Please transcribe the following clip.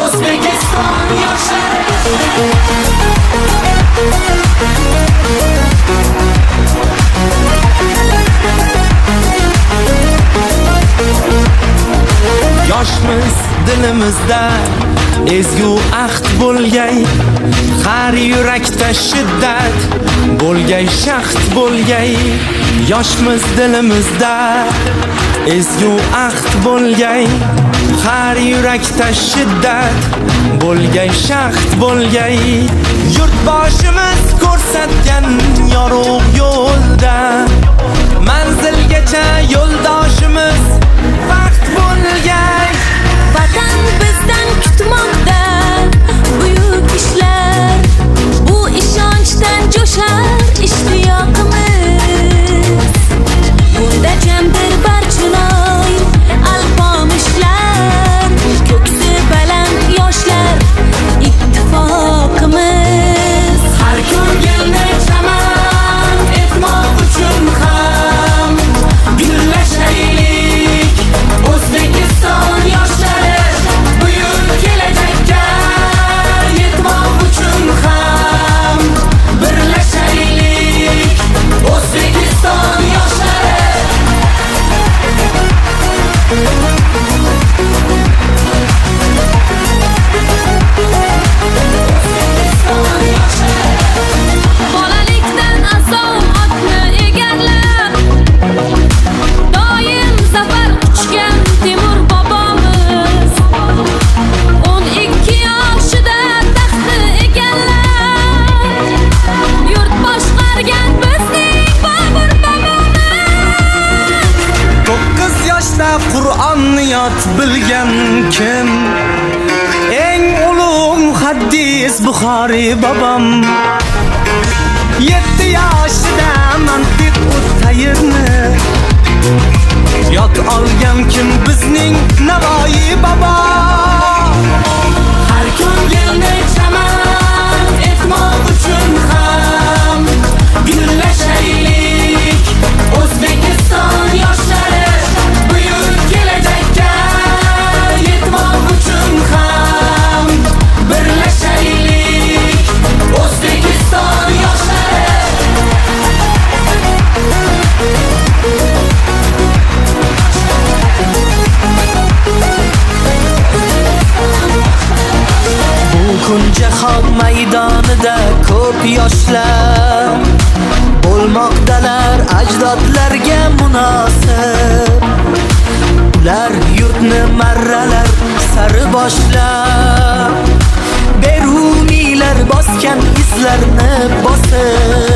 O'zbekiston yoshlari. Yoshmiz dilimizda ezgu ahd bo'lgay, har yurakda shiddat bo'lgay, shaxt bo'lgay. Yoshmiz dilimizda ezgu ahd bo'lgay, har yurakda shiddat bo'lgay, shaxt bo'lgay. Yurtboshimiz ko'rsatgan yorug' yo'lda manzilgacha yo'ldoshimiz baxt bo'lgay. Vatan bizdan kutmoqda buyuk ishlar, bu ishonchdan jo'shar ishtiyoqimiz. Bunda jamdir Barchinoy, Alpomishlar, ko'ksi baland yoshlar ittifoqimiz. Har ko'rganda chaman etmoq uchun ham gullashaylik. O'zbekiston yoshlari buyuk kelajakka yetmoq uchun ham birlashaylik. O'zbekiston yoshlari. O'zbekiston yoshlari. Bolalikdan azov otni egarlab, doim zafar quchgan Temur bobomiz. 12 yoshida taxtni egallab, yurt boshqargan bizning Bobur bobomiz. 9 yoshda Qur'onni yod bilgan kim? Eng ulug' muhaddis Buxoriy bobom. 7 yoshida mantiq utayrni yod olgan kim? Bizning Navoiy bobo. Har ko'ngilni chaman etmoq uchun ham gullashaylik. O'zbekiston yoshlari buyuk kelajakka yetmoq uchun ham birlashaylik. O'zbekiston yoshlari. Bu kun jahon maydonida ko'p yoshlar bo'lmoqdalar ajdodlarga munosib. Ular yurtni marralar sari boshlab, Beruniylar bosgan izlarni bosib.